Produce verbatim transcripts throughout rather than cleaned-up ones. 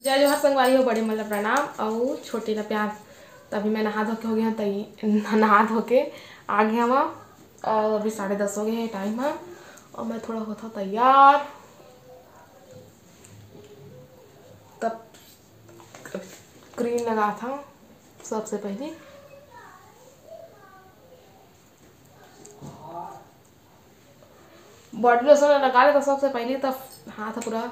जय जोहार संगवारी हो, बड़े मन ला प्रणाम अउ छोटे ला प्यार। त अभी मैं नहा धो के हो गया हूँ, तई नहा धो के आ गया हूँ। अउ अभी साढ़े दस हो गए हैं टाइम ह। अउ मैं थोड़ा होता तैयार, तब क्रीम लगा था सबसे पहले। बॉडी लोशन लगा लेता सबसे पहले, तब हाथ पूरा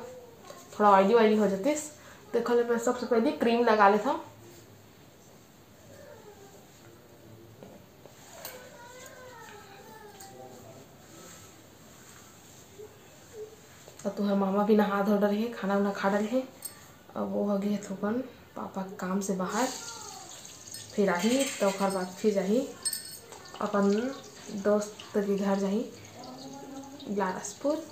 थोड़ा ऑयली ऑयली हो जातीस। देखो ले, मैं सबसे पहले क्रीम लगा लेता। अब तुहर मामा भी नहा धो डरे हे, खाना उना खा डरे हे। अब वो हो गए थोकन पापा काम से बाहर, फिर आही तो ओकर बाद फिर जाही अपन दोस्त के घर जाही बिलासपुर।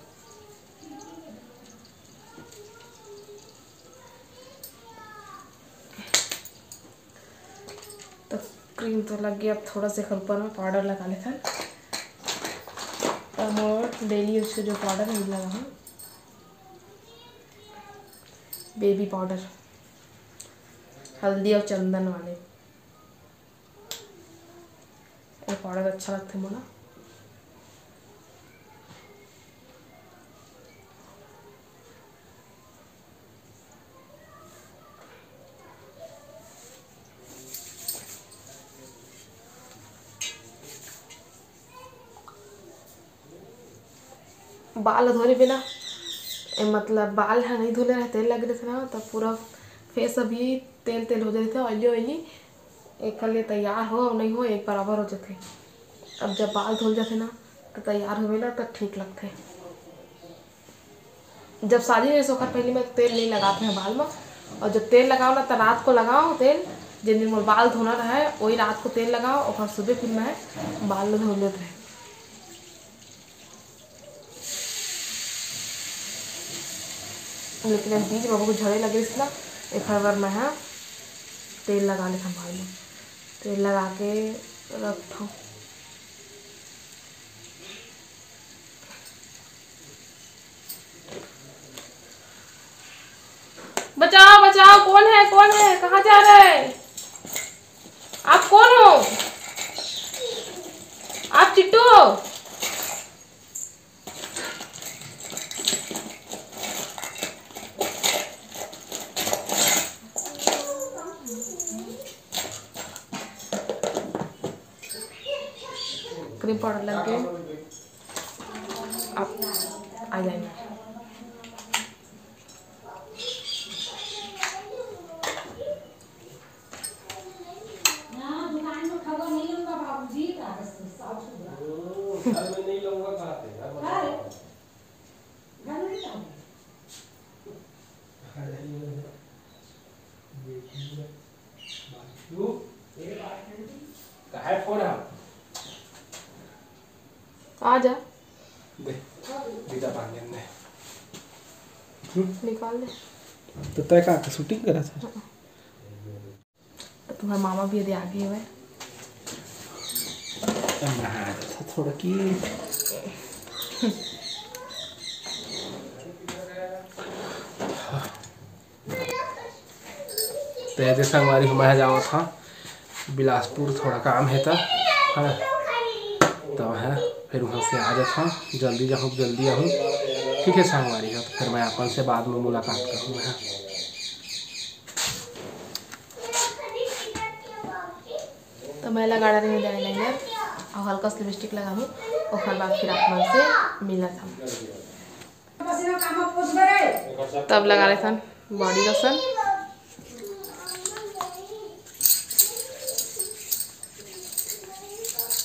तो क्रीम तो लग गया, अब थोड़ा से एकर ऊपर में पाउडर लगा लेथन। तो मोर डेली यूज के जो पाउडर है, वो लगा हूँ, बेबी पाउडर, हल्दी और चंदन वाले। ये पाउडर अच्छा लगता है मोला। बाल धोरे बिना, ए, मतलब बाल ह नहीं धोले रहे, तेल लगे रहिथे ना, तब पूरा फेस अभी तेल तेल हो जाथे, ऑयली ऑयली। एकर लिए तैयार हो अउ नहीं हो, एक बराबर हो जाथे। अब जब बाल धोल जाथे ना, तो तैयार होवे ना, तो ठीक लगथे। जब शादी रहिस, ओकर पहले मैं तेल नहीं लगात रहें बाल में, और जब तेल लगाओ ना, तो रात को लगाओ तेल। जिन दिन मोर बाल धोना रहे, वही रात को तेल लगाओ, और सुबह फिर मैं बाल धो लेत रहें। लेकिन अब बीच में बहुत झड़े लगे इसला, एकर बर मैं हा तेल लगा लेथन बाल में। तेल लगा के रखथों। बचाओ, बचाओ, कौन है, कौन है, कहाँ जा रहे हैं? आप कौन हो? आप चिट्टू हो? क्रीम पाउडर लग गए। अब आईलाइनर। आ जा। दे, बिदा पानी दे। निकाल दे। तो तय का, का शूटिंग करा था? तो तुम्हारा मामा भी यदि आगे हुए। नहा था थोड़ा की। तो ये संगवारी हो, मैं जावत हँव बिलासपुर, थोड़ा काम हे त, है ना? तो है, फिर वहाँ से आ जात हँव, जल्दी जाहूँ, जल्दी आहूँ। ठीक है संगवारी हो, तो फिर मैं अपन से बाद में मुलाकात करूँ मैं। तो मैं लगा रही हूँ eyeliner और हल्का सा लिपस्टिक लगा हूँ, ओकर बाद फिर आप मन से मिलत हूँ। तब लगा लेथन बॉडी लोशन।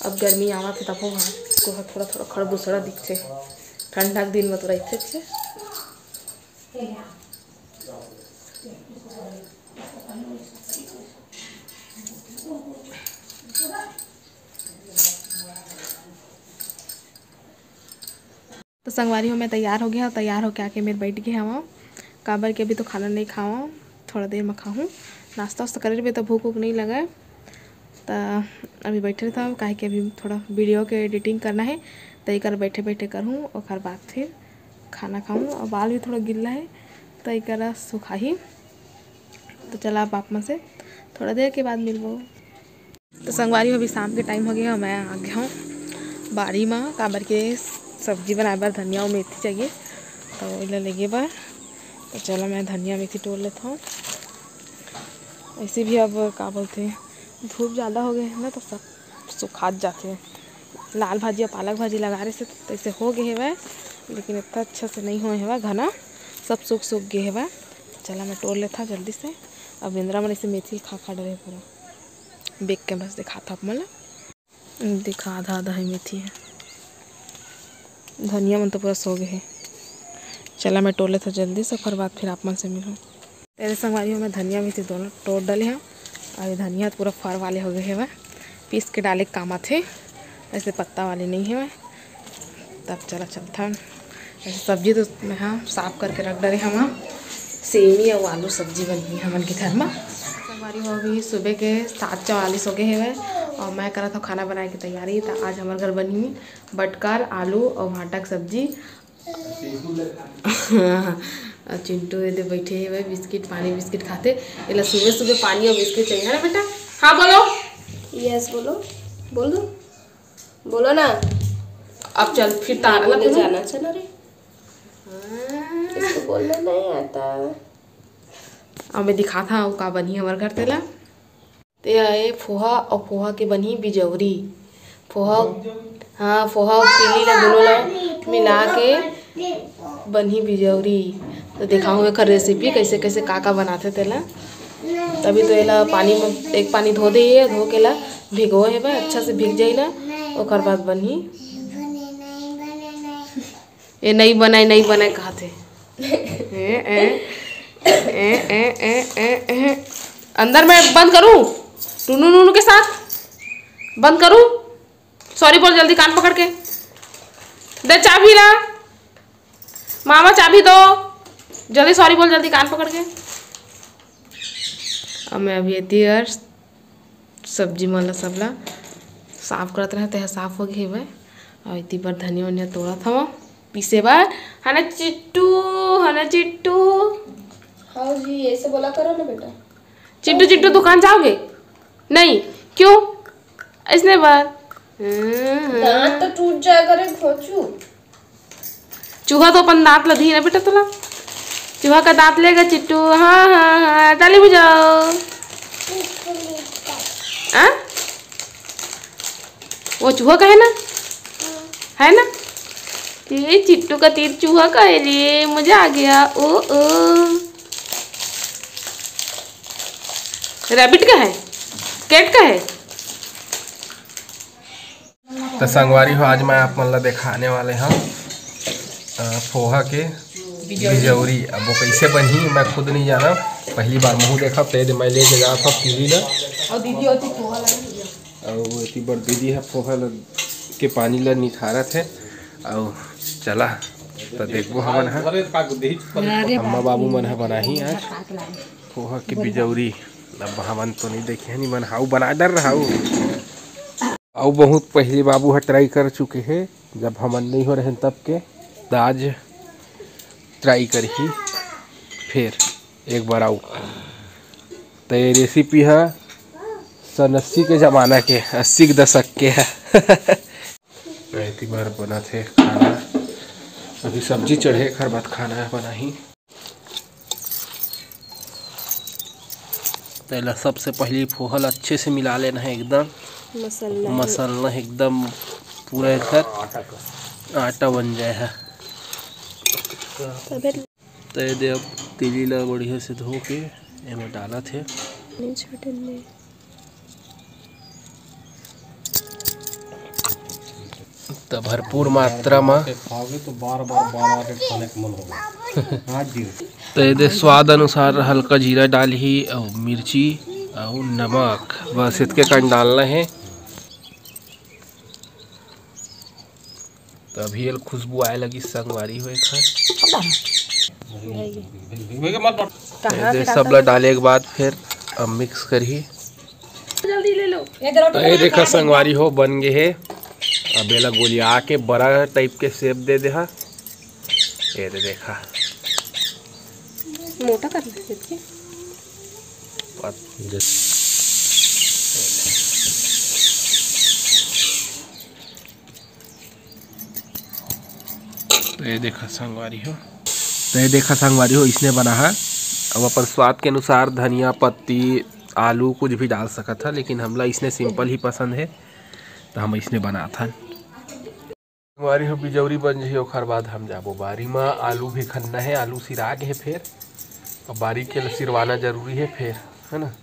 अब गर्मी आवत हे तभो ह, तो ह थोड़ा थोड़ा खड़बुसड़ा दिखथे। ठंडा के दिन में तो रहिथे अच्छे। तो संगवारी हो, मैं तैयार हो गया हूँ। तैयार होके आके मेर बैठ गए हवँ, काबर कि अभी तो खाना नहीं खावँ, थोड़ा देर में खाहूँ। नाश्ता वास्ता करे रहिबे तो भूख उख नहीं लगे। तो अभी बैठे रहता हूँ, काहे कि अभी थोड़ा वीडियो के एडिटिंग करना है, तो एकर बैठे बैठे करहूँ, ओकर बाद फिर खाना खाहूँ। और बाल भी थोड़ा गिल्ला है, तो एकर सुखाही। तो चला, अब आप मन से थोड़ा देर के बाद मिलबो। तो संगवारी हो, अभी शाम के टाइम हो गया, मैं आ गया हूँ बारी में, काबर के सब्जी बनाए बर धनिया अउ मेथी चाहिए, तो एला लेगे बर। तो चला, मैं धनिया मेथी टोर लेता हूँ। ऐसे भी अब का बोलते, धूप ज़्यादा हो गए है ना, तो सब सुखात जाथे। लाल भाजी अउ पालक भाजी लगा रहे से, तैसे हो गए हेवय, लेकिन इतना अच्छा से नहीं होए हेवय, घना सब सूख सूख गए हेवय। चला, मैं टोर लेता जल्दी से। अब इंदिरा मन ऐसे मेथी खा खा डरे पूरा। बेक के बस दिखात हव आप मन ला। देखा, आधा आधा है मेथी है, धनिया मन तो पूरा सो गए है। चला, मैं टोर लेता जल्दी से, ओकर बाद फिर आप मन से मिलूँ। तेरे संगवारी हो, मैं धनिया मेथी दोनों टोर डाले हव। अउ ये धनिया तो पूरा फर वाले हो गए हेवय, पीस के डाले के काम आथे, ऐसे पत्ता वाले नहीं हेवय। तब चला चलथन। ऐसे सब्जी तो मैं हाँ साफ करके रख डरे हव। सेमी अउ आलू सब्जी बनही हमन के घर में। संगवारी हो, अभी सुबह के सात चवालीस हो गए हेवय अउ मैं करत हव खाना बनाए के तैयारी। तो आज हमर घर बनही बटकर, आलू अउ भांटा के सब्जी। अउ चिंटू एदे बैठे हेवय, बिस्किट, पानी बिस्किट खाते। एला सुबह सुबह पानी अउ बिस्किट चाहिए, है ना बेटा? हाँ, बोलो। यस, बोलो, बोल दो, बोलो ना। अब चल, फिर तारा बोले ला जाना, चलो रे। हाँ। इसको बोलना नहीं आता। अब मैं दिखात हव का बनही हमर घर तेला। ते ये फोहा अउ फोहा के बनही बिजौरी। फोहा, हाँ, फोहा अउ तिली ला, दोनों ला मिला के बनही बिजौरी। तो दिखाहूँ एकर रेसिपी, कैसे कैसे का का बनाथे तेला। तभी तो एला पानी में एक पानी धो दे, धो के ला भिगो हेबे, अच्छा से भिग जाई ना, ओकर बाद बनही। ए, नहीं बनाए, नहीं बनाए कहत हे। ए, ए, ए, ए, ए, ए, ए। अंदर मैं बंद करूं? टुनू नूनू के साथ बंद करूं? सॉरी बोल जल्दी, कान पकड़ के। दे चाबी ला। मामा, चाबी दो। जल्दी सॉरी बोल, जल्दी, कान पकड़ के। अब मैं अभी एती अउ सब्जी मन ला सब ला साफ करत रहे, तेहा साफ हो गए हेवय। अउ एती बर धनिया वनिया तोड़त हव पीसे बर। है ना चिट्टू, है ना चिट्टू? हाँ जी, ऐसे बोला करो ना बेटा। चिट्टू, चिट्टू, दुकान जाओगे? नहीं, क्यों? इसने बार। दांत तो टूट जाएगा रे घोचू। चूहा तो अपन दांत ला दिही ना बेटा तोला। चूहा का दांत लेगा चिट्टू। हाँ, हाँ, हाँ, ताली बजाओ। हाँ? वो चूहा का है ना? है ना? ये चिट्टू का तीर चूहा का है रे, मजा आ गया। ओ, ओ। रैबिट का है? कैट का है? तो संगवारी हो, आज मैं आप मन ला दिखाने वाले हव, अ, फोहा के बिजौरी। अब वो कैसे बनही, मैं खुद नहीं जाना, पहली बार महू देखा, ते दे मैं लेके जात हव तिली ला। और दीदी होती फोहा ला। अउ एती बर दीदी ह फोहा ल-, के पानी ल निथारत हे। अउ चला, त देखबो हमन ह। अम्मा बाबू मन ह बनाही आज फोहा के बिजौरी। अब हमन तो नहीं देखे हन, मन हाउ बना डर रहा हूँ। अउ बहुत पहले बाबू ह ट्राई कर चुके हे, जब हमन नहीं हो रहे तब के। त आज ट्राई करही फिर एक बार अउ। त ये रेसिपी ह सन अस्सी के जमाना के, अस्सी के दशक के ह। एती बर बनत हे खाना। अभी सब्जी चढ़े, एखर बाद खाना बनाही। तेला सबसे पहले फोहा ल अच्छे से मिला लेना है एकदम। मसाला। मसाला एकदम पूरा एकर आटा बन जाए है। तबे त ये दे, अब तिली ला बढ़िया से धो के एमा डालत हे। नहीं छोटे में। त भरपूर मात्रा म खाओगे तो बार बार बना के खाने का मन होगा। हाँ जी। त ये दे, स्वाद अनुसार हल्का जीरा डालही अउ मिर्ची अउ नमक, बस इतके कन डालना हे। त अभी एल खुशबू आए लगी संगवारी हो एखर। कहाँ ये से सब ला डाले के बाद फिर अब मिक्स करही। जल्दी ले लो। तो ये देखा संगवारी हो, बन गए हे। अब एला गोलिया के बड़ा टाइप के शेप दे दे हा। ये दे देखा। मोटा करना है इसके। तो ये देखा संगवारी हो, तो ये देखा संगवारी हो, इसने बना है। अब अपन स्वाद के अनुसार धनिया पत्ती, आलू कुछ भी डाल सकत है, लेकिन हमला इसने सिंपल ही पसंद है, तो हम इसने बनात हन। संगवारी हो, बिजौरी बन जही, ओखर बाद हम जाबो बारी म। आलू भी खन्ना है, आलू सिरा गे हे फेर, अब बारी के ल सिरवाना जरूरी है फेर, है ना?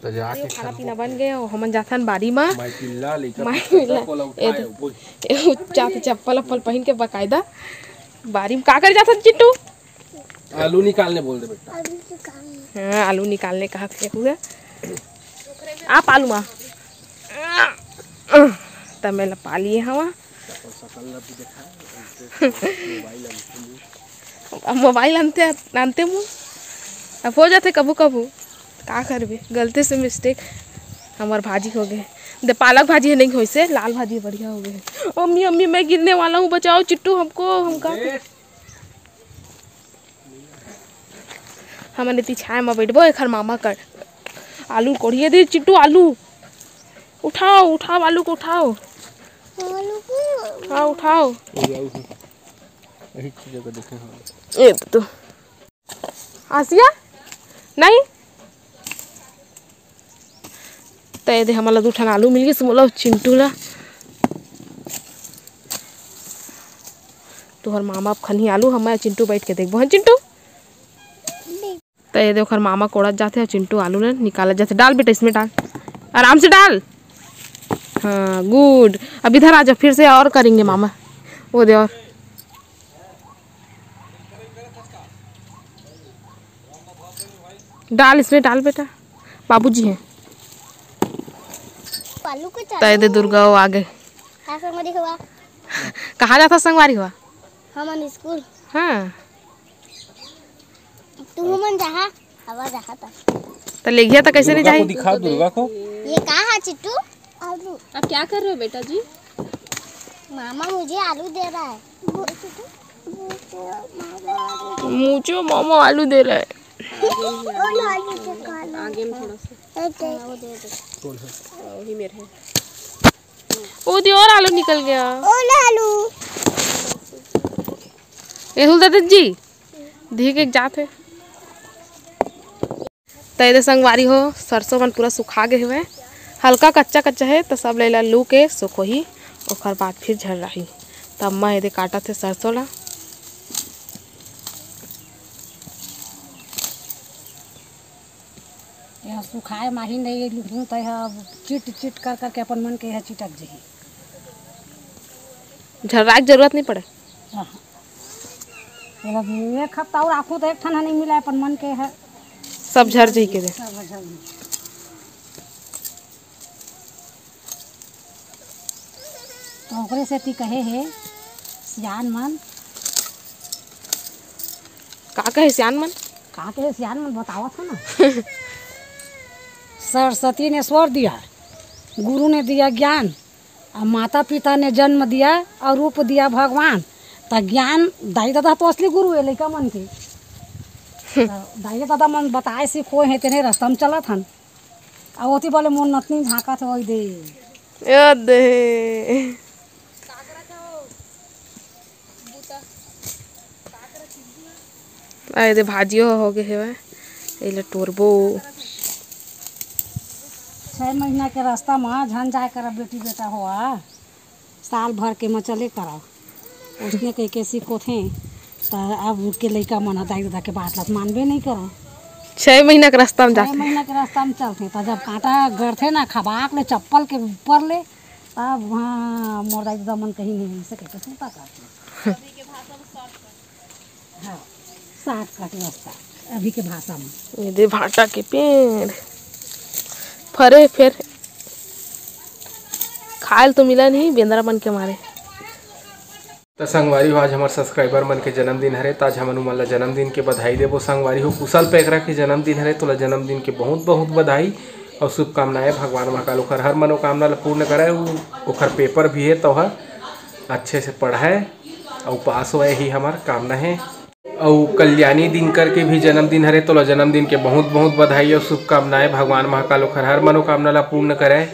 तो जाके खाना पीना बन गए, हमन जाथन बारी म। माई पिल्ला, लइका माई पिल्ला। कोला ए उठाए, दे। बोल। ए, उ जात चप्पल अप्पल पहिन के बकायदा बारी म का करे जाथन चिट्टू? आलू निकालने बोल दे बेटा। हाँ, आलू निकालने कहा थे हुए। आप आलू मा। तब मैं लपा लिए हवा। अब मोबाइल अंते, अंते मुँह। अब हो जाथे कभू कभू। का करबे, गलती से मिस्टेक। हमार भाजी हो गए। दे पालक भाजी है, नहीं होइसे, लाल भाजी बढ़िया हो गए। अम्मी, अम्मी, मैं गिरने वाला हूँ, बचाओ चिट्टू हमको, हम का करें? हमन एती छाया म बइठबो, एखर मामा कर आलू कोड़िए दे चिट्टू, आलू उठाओ, उठाओ, आलू को उठाओ। आलू को? हाँ, उठाओ। ये आलू है। यही चीज़ को देखे हम। ये तो आसिया नहीं। त ये दे, हमन ला दू ठन आलू मिल गिस, मोला चिंटू ला। तुहर मामा अब खनही आलू, हम चिंटू बैठ के देखबो। हाँ चिंटू? त ये दे, ओखर मामा कोड़त जाथे अउ चिंटू आलू ला निकालत जाथे। डाल बेटा, इसमें डाल, आराम से डाल। हाँ, गुड। अब इधर आ जा, फिर से और करेंगे मामा। वो दे और। डाल, इसमें डाल बेटा, बाबूजी हैं। आलू को त ये दे दुर्गा वो आ गए। हाँ, संगवारी हुआ। कहाँ जाता संगवारी हुआ? हमन स्कूल। हाँ। तू मन जहाँ हवा जहाँ तक। त ले गया त कैसे नहीं दुर्गा को जाही? दिखा, दुर्गा को। ये का है चिट्टू? आलू। आप क्या कर रहे हो बेटा जी? मामा मुझे आलू दे रहा है। मुझे मामा आलू दे रहा है। और आलू से खा लो। आगे में थोड़ा सा। ऐसे। हाँ, वो दे दो। कौन है? हाँ, वही मेरे है। वो दी और आलू निकल गया। और आलू। ये हुल दादा जी, धी के जात है। त एदे संगवारी हो, सरसों मन पूरा सुखा गे हवय, हल्का कच्चा कच्चा हे, त सब ल एला लू के सुखोही, ओखर बाद फिर झर्राही। त अम्मा एदे काटत हे सरसों ला। यह सुखाए माही नहीं लुहूँ, त यह अब चिट चिट कर करके अपन मन के यह चिटक जही। झर्राए के जरूरत नहीं पड़े। हाँ। अब एक हफ्ता और आखू तो एक ठन नहीं मिला, अपन मन के है। सब झर जही के दे। सब झर जही। तो ओकरे सेती कहे हे सियान मन। का कहे सियान मन? का कहे सियान मन बतावत हो ना। सरस्वती ने स्वर दिया, गुरु ने दिया ज्ञान, और माता पिता ने जन्म दिया और रूप दिया भगवान। त ज्ञान दाई ददा तो असली गुरु है लइका मन के। त दाई ददा मन बताए सिखोए हैं, तेने रास्ता में चलत हन। आ ओती बोले मोर नतनी झांकत है, ओई दे। ए दे। आए दे, भाजियो हो गे हेवय, एला टोरबो। छह महीना के रास्ता म झन जाए करब बेटी बेटा होआ, साल भर के म चले करब। उसने कह के सिखोथे, त अब के लइका मन ह दाई ददा के बात ल मानबे नहीं करय। छह महीना के रास्ता म छह जाथे। महीना के रास्ता म चलथे, त जब कांटा गड़थे ना खबाक ले चप्पल के ऊपर ले, तब हाँ मोर दाई ददा मन कहीं नहीं मिल सके, तो सुनता करथे। हाँ, shortcut रास्ता अभी के भाषा में। ये दे भाटा के पेड़ फरे फेर खायल तो मिला नहीं, बेंदरा मन के मारे। त संगवारी हो, आज हमर subscriber मन के जन्मदिन हरे, त आज हमन उमन ला जन्मदिन के बधाई देबो। संगवारी हो, कुशल पैकरा के जन्मदिन हरे, तोला जन्मदिन के बहुत बहुत बधाई और शुभकामनाएं। भगवान महाकाल ओखर हर मनोकामना ला पूर्ण करे, उ-, ओखर paper भी हे, त ओहर अच्छे से पढ़े अउ पास होए, यही हमर कामना हे। अउ कल्याणी दिनकर के भी जन्मदिन हरे, तोला जन्मदिन के बहुत बहुत बधाई अउ शुभकामनाएं। भगवान महाकाल ओखर हर मनोकामना ला पूर्ण करे।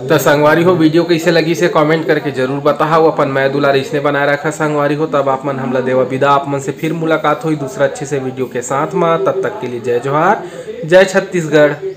त संगवारी हो, वीडियो कइसे लगिस हे comment करके जरूर बताहव। अपन मया दुलार अइसने बनाए रखा संगवारी हो। तब आप मन हमला देवा बिदा, आप मन से फिर मुलाकात होई दूसरा अच्छे से वीडियो के साथ मा। तब तक के लिए जय जोहार, जय छत्तीसगढ़।